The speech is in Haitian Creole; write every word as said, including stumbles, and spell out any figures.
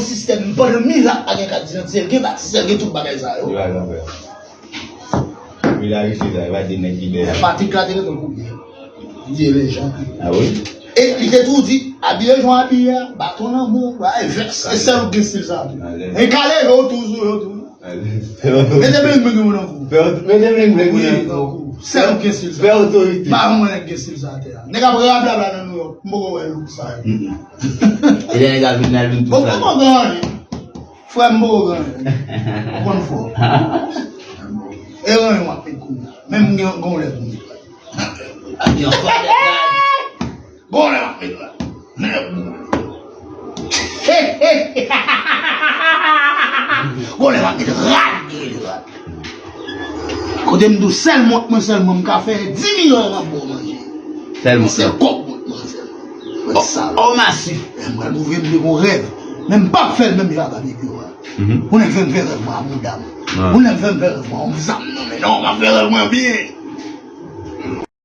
sistèm, pandan mirak pa gen kat didantite, l gen kat sistèm, gen tout bagay sa yo. Yo pa janm fè. Yo la rete la, yo pa di nèg ki dèyè. Patrick la te rete koupye. Dieu les gens. Ah wi? E li te tou di, abiye jan w abiye a, baton nan men w, bay vès. E sèl ou gen stil sa tou. E kale yo tou sou yo tou. Mete bling bling yo nan kou. Mete bling bling yo nan kou. Sèl ou gen stil sa. Fè otorite. Pa yon nèg gen stil sa atè a. Nèg ap rablabla nan Nouyòk. M poko wè look sa yo. E lè nèg ap vin, al vin tou sa. Frè m poko gen anyen. Ou konn fò. E gen anyen w ap met kounye a. Menm gen gen lè pou met. Ak yon fwa de gad. Gon lè w ap met rad. Gon lè w ap met rad, gen rad. Kote m di w sèl mont mwen sèlman m ka fè di milyon m ap ba w manje. Sèlman. Se kòk mont mwen sèlman. Mwen sa. O masif. Mwen pral ouvri m te gon rèv. Men m p ap fè l menm jan ak Abibyo a. Ou nèk fè m fè rèv mwen a bouda m. Ou nèk fè m fè rèv mwen a yon zam nan men non, m ap fè rèv mwen byen.